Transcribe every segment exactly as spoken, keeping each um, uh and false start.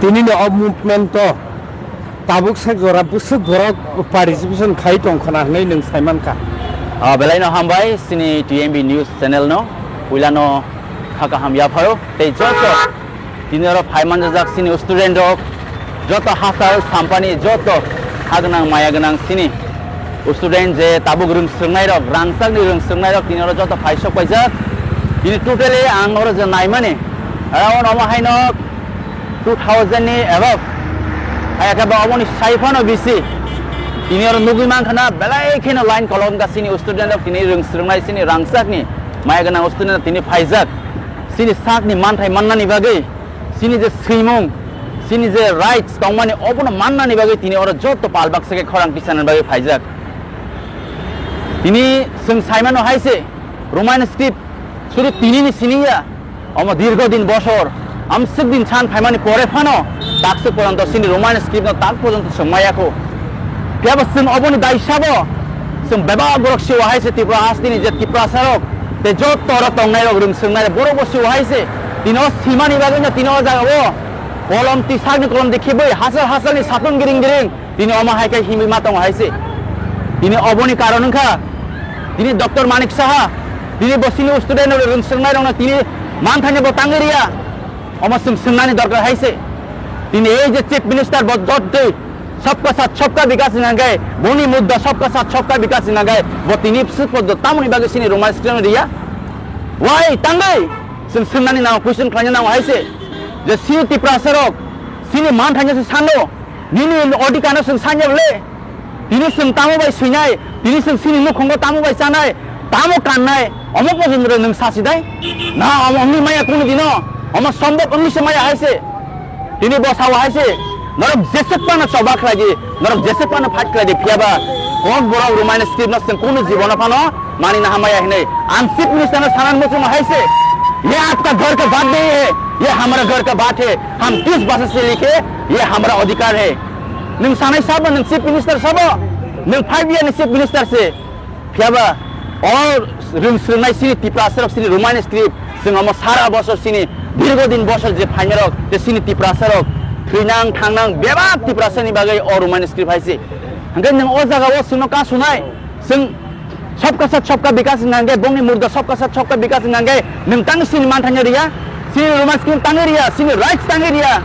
Tini ni o movement o tabuk sak jora bwswk borok participation khai tong khna hwnwi nwng sai mankha. Ah, belai no hambai chini T M B news channel no, puila no kha kaham yapharo tei joto tini oro phai manjak chini student rok, joto hachal sampani joto ha gwnang maya gwnang chini student je tabuk rwng swrwngnai rok, rangchak ni rwng swrwngnai rok tini oro joto phai sok paijak. Tini totally ang oro je naimani, aro omo haino two thousand ni above. Hai khe ba oboni sai phano bisi. Tini oro nugwi mankha na belai kheno line kolom ka chini student rok tini rwng swrwngnai chini rangchak ni maya gwnang student rok tini phaijak. Chini sak ni manthai mannani bagwi, chini je swimung, chini je rights tongmani obono mannani bagwi tini oro joto pal baksa khe khorang tisanani bagwi phaijak. Tini chwng saimano hai se Roman script sudu tini ni sini ya. Omo dirgo din bosor, amswk din san phaimani pore phano takswk poronto chini Roman script no tak pojonto chwng maya kho. Phiya bo chwng oboni dai sabo chwng bebak borok siwa hai se Tripura hasteni je Tiprasa rok tei joto oro tongnai rok rwng swrwngnai rok borok bo siwa hai se. Tini o simani bagwi no tini o jaga o kolom twi sakni kolom twi khibwi hachal hachal ni satung giring giring. Tini omo hai khe himwi ma tongo hai se. Tini oboni karon wngkha, tini Doctor Manik Saha, tini bo chini student rok rwng swrwngnai rokno tini manthani bo tangwi riya. Omo chwng swngnani dorkar hai se. Tini ei je Chief Minister bo jotdoi sabka sath sabka bikas hinangkhe, boni mudda sabka sath sabka bikas hinangkhe, bo tini swk poddo tamoni bagwi chini Roman script riya. Why tangwi? Chwng swngnani nango, question khlaina nango hai se. Je chini Tiprasa rok, chini manthani se sano, nini odhikar no chwng sanya bole. Tini chwng tamo bai swinai, tini chwng chini nukhungo tamo bai chanai, tamo kannai, omo pojon rw nwng sasidai? Na omo wngwi maya kunu dino, omo sombok wngwi se maya hai se. Tini bo sao hai se, norok jeswk phano choba khlai di, norok jeswk phano fight khlai di, phiya ba kok borok Roman script no chwng kunu jibono phano mani na hamaya hinwi. Ang Chief Minister no sanan muchungo hai se, "Ye aapka ghar ka baat nahi hai, ye hamara ghar ka baat hai, hum kis bhasha se likhe, ye hamara adhikar hai." Nwng sanai sabo, nwng Chief Minister sabo, nwng five year ni Chief Minister se. Phiya ba o rwng swrwngnai chini Tiprasa rok chini Roman script, chwng omo sara bosor chini dirgo din bosor je phainai rok, je chini Tiprasa rok thwinang thangnang bebak Tiprasa ni bagwi o Roman script hai se. Hwnkhe nwng o jaga o chwngno ka sunai, chwng sabka sath sabka bikas hwnka hwnkhe, bongni murda sabka sath sabka bikas hwnka hwnkhe, nwng tang chini manthanya riya, chini Roman script tangwi riya, chini rights tangwi riya,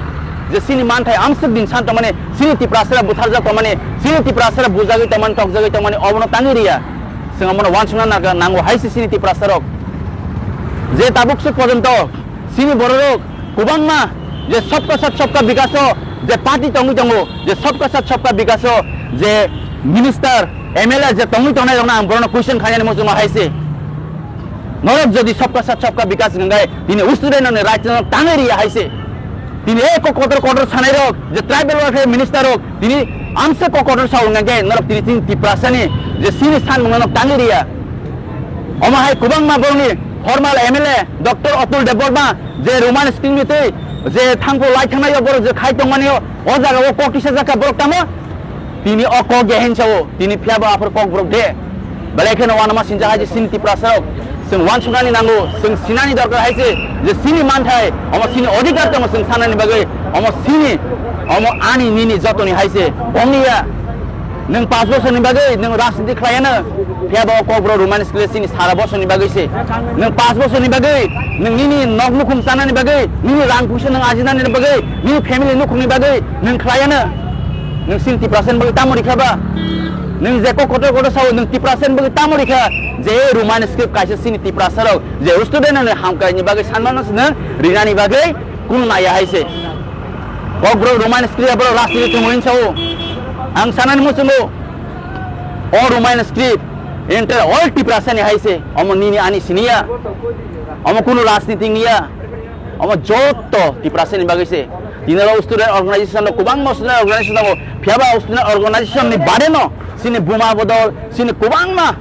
je chini manthai amswk din san tongmani, chini Tiprasara butharjak tongmani, chini Tiprasara bujagwi tongmani, tokjagwi tongmani, obono tangwi riya. Chwng omono uansukna naga-, nango hai se chini Tiprasarok. Je tabuk swk pojonto chini bororok kwbangma je sabka sath sabka bikaso je party tongwi tongo, je sabka sath sabka bikaso je minister, M L A je tongwi tongnai rokno ang borokno question khainani muchungo hai se. Norok jodi sabka sath sabka bikas hwnkhai tini student rokni right no tangwi riya hai se. Tini e kok kotor kotor sanai rok je tribal welfare minister rok tini amsa kok kotor sa hwnkhai norok tini tini Tiprasani je sini sanmung no tangwi riya. Omo hai kwbangma borokni former M L A Doctor Atul Debbarma je Roman script ni twi je thangphru lai thangnai o borok je khai tongmani o, o jaga o kok kisa jakha borok tamo tini o kok ya hinsa o, tini phiya bo aphuru kok borok de. Belai kheno uanama sinjak hai je chini Tiprasa rok. Chwng uansuknani nango, chwng sinani dorkar hai se, je chini manthai, omo chini odhikar tongo chwng sanani bagwi, omo chini, omo ani nini jotoni hai se, bongni ya. Nwng paanch bosorni bagwi nwng rajniti khlaiya no, phiya bo o kok borok Roman script chini sara bosorni bagwi se. Nwng paanch bosorni bagwi, nwng nini nok nukhung chanani bagwi, nini rang puisa nwng ajinani bagwi, nini family nukhungni bagwi nwng khlaiya no. Nwng chini Tiprasani bagwi tamo rikha ba? Nwng je kok kotor kotor sao, nwng Tiprasani bagwi tamo rikha? Je Roman script kaisa chini Tiprasarok, je student rokni hamkraini bagwi sanmano se nwng rinani bagwi kunu naiya hai se. Kok borok Roman script borok rajniti thwngwi sao. Ang sanani muchungo, o Roman script entire all Tiprasani hai se. Omo nini ani siniya. Omo kunu rajniti niya. Omo joto Tiprasani bagwi se. Tini oro student organization rok kwbangma student organization tongo. Phiya ba student organization ni bade no chini buma bodol, chini kwbangma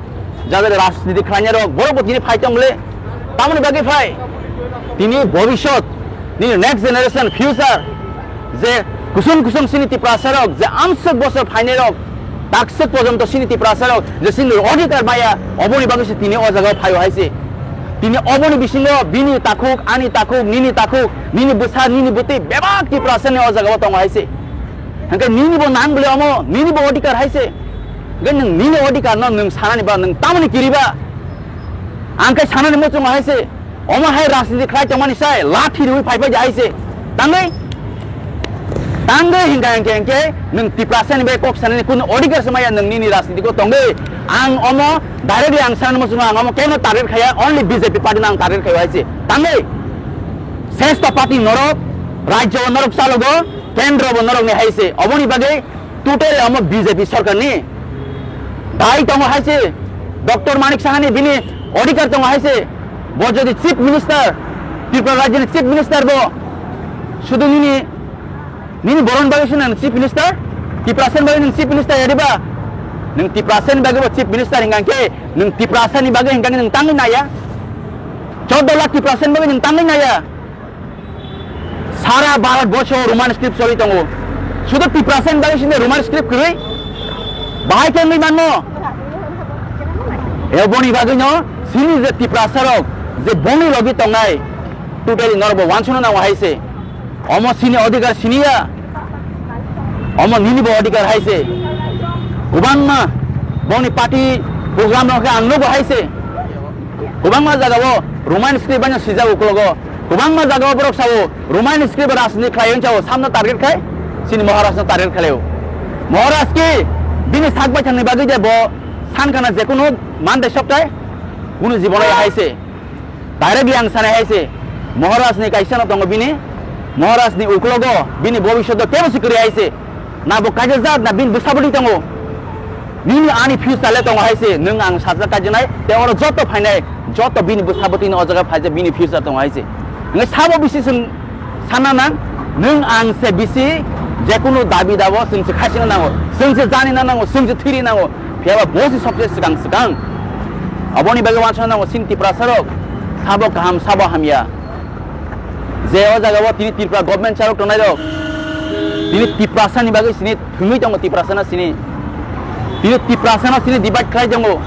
jaga rajniti khlainai rok borok bo tini phai tong le. Tamoni bagwi phai? Tini bhobishyot, nini next generation, future, je kusung kusung chini Tiprasa rok, je amswk bosor phainai rok, takswk porjonto chini Tiprasa rok je chini odhikar maya, oboni bagwi se tini o jaga o phaio hai se. Tini oboni bisingo bini takhuk, ani takhuk, nini takhuk, nini bwsa, nini bwtwi bebak Tiprasani o jagao tongo hai se. Hwnkhe nini bo nang bwle omo, nini bo odhikar hai se. Hwnkhe nwng nini odhikar no nwng sanani ba, nwng tamoni kiriba? Ang khe sanani muchungo hai se. Omo hai rajniti khlai tongmani sai lathi riwi phai phai de hai se. Tangwi? Tangwi hingka hingke hingke nwng Tiprasani bai kok sanani kunu odhikar se maya nwng nini rajniti ko tongwi. Ang omo directly ang sanani muchungo ang omo keno target khaya, only B J P party no ang target khayo hai se. Tangwi? Sesta party norok, rajyo bo norok chalogo, kendro bo norok ni hai se. Oboni bagwi totally omo B J P sorkar ni dai tongo hai se, Doctor Manik Saha ni bini odhikar tongo hai se. Bo jodi Chief Minister, Tripura rajyo ni Chief Minister bo, sudu nini, nini boron bagwi se nang Chief Minister, Tiprasa ni bagwi nang Chief Minister ya diba? Nang Tiprasa ni bagwi bo Chief Minister hingka khe, nang Tiprasa ni bagwi hingka khe nang tangwi naya. Chordo lakh Tiprasa ni bagwi nang tangwi naya. Sara Bharat borsho Roman script choli tongo. Sudu Tiprasa ni bagwi sini Roman script kwrwi? Bahai khe wngwi manno? E boni bagwi no sini je Tiprasa rok je boni logi tongnai, totally norok bo wansukna nango hai se. Omo sini odhikar sini ya. Omo nini bo odhikar hai se. Kwbangma boni party program rok khe ang nugo hai se. Kwbangma jagao Roman script bai no sijak uklogo. Kwbangma jagao borok sao Roman script rajniti khlai wng sao, samno target khai, chini Maharaj no target khlaio. Maharaj ki bini sak baithangni bagwi je bo sankana jekunu mante soktai, kunu jibono hai se. Directly ang sanai hai se, Maharaj ni kaisa no tongo bini, Maharaj ni uklogo bini bobishoto kebo se kwrwi hai se. Na bo kaijak jak na bini bwsa bwtwi tongo. Nini ani future le tongo hai se, nwng ang sajak kaijaknai, tei oro joto phainai, joto bini bwsa bwtwini o jaga phaijak bini future tongo hai se. Hwnwi sabo bisi chwng sanna nang, nwng ang se bisi jekunu dabi dabo chwng se khaisina nango, chwng se janina nango, chwng se thwiri nango, phiyaba bo se sobse swkang swkang. Aboni bagwi wansana nango chini Tiprasa rok, sabo kaham, sabo hamya. Je o jaga o tini Tripura government charok tongnai rok, tini Tiprasa ni bagwi sini thwngwi tongo, Tiprasa no sini, tini Tiprasa no sini divide khlai tongo,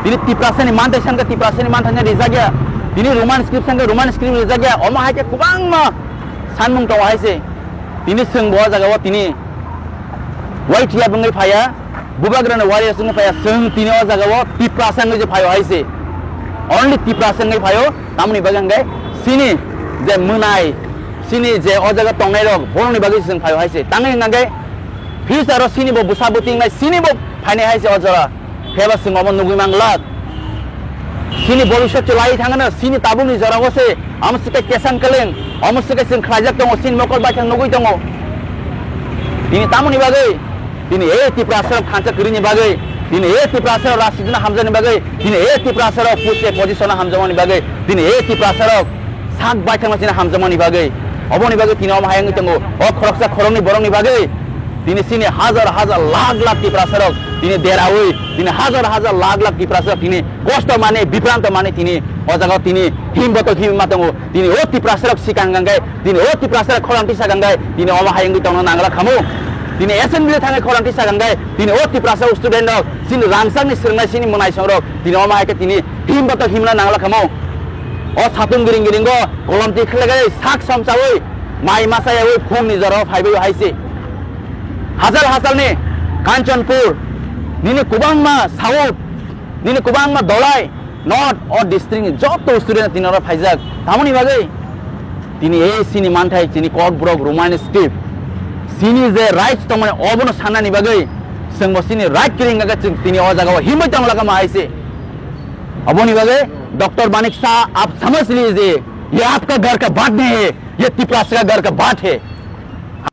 tini Tiprasa ni manthai sankha, Tiprasa ni manthai no rijak ya, tini Roman script sankha, Roman script rijak ya, omo hai khe kwbangma sanmung tongo hai se. Tini chwng bo o jaga o tini Y T F wngwi phaiya, Bubagrani warriors wngwi phaiya, chwng tini o jaga o Tiprasa wngwi je phaio hai se. Only Tiprasa wngwi phaio, tamoni bagwi hwnkhe chini je mwnai, chini je o jaga tongnai rok, borokni bagwi chwng phaio hai se. Tangwi hwnkhe future o chini bo bwsa bwtwi wngnai, chini bo phainai hai se o jora. Phiyaba chwng omo nugwi manglak. Chini bobiswt chwlaiwi thangano, chini tabukni jorao se, omo swkhe kesang kwlwng, omo swkhe chwng khlaijak tongo, chini mokol baithang nugwi tongo. Tini tamoni bagwi, tini e Tiprasarok thansa kwrwini bagwi, tini e Tiprasarok rajnitino hamjakni bagwi, tini e Tiprasarok pute position-o hamjakmani bagwi, tini e Tiprasarok sak baithangma chini hamjakmani bagwi. Oboni bagwi tini omo hai wngwi tongo. O khoroksa khoroknwi borokni bagwi tini chini hajar hajar lakh lakh Tiprasarok tini deraui, tini hajar hajar lakh lakh Tiprasarok tini kosto mani, bipranto mani tini o jaga tini himboto himma tongo. Tini o Tiprasarok sikang ganggai, tini o Tiprasarok khorang tisa ganggai, tini omo hai wngwi tongna nangla khamu. Tini assembly thangwi khorang tisa ganggai, tini o Tiprasa student rok, chini rangchakni swrwngnai chini mwnaisong rok, tini omo hai khe tini himboto himna nangla khamu. O satung giring giringo kolom twi khlaiwi sak samsaui mai masayaui phungni jorao phaibai hai se. Hachal hachalni Kanchanpur, nini kwbangma South, nini kwbangma Dholai, North o district ni joto student tini oro phaijak. Tamoni bagwi tini ei chini manthai chini Kokborok Roman script, chini je rights tongmani obono sannani bagwi chwngbo chini right kiring khe chwng tini o jagao himwi tongla kama hai se. Aboni bagwi Doctor Manik Saha, aap samajh lijiye, ye aapka ghar ka baat nahi hai, ye Tiprasa ka ghar ka baat hai.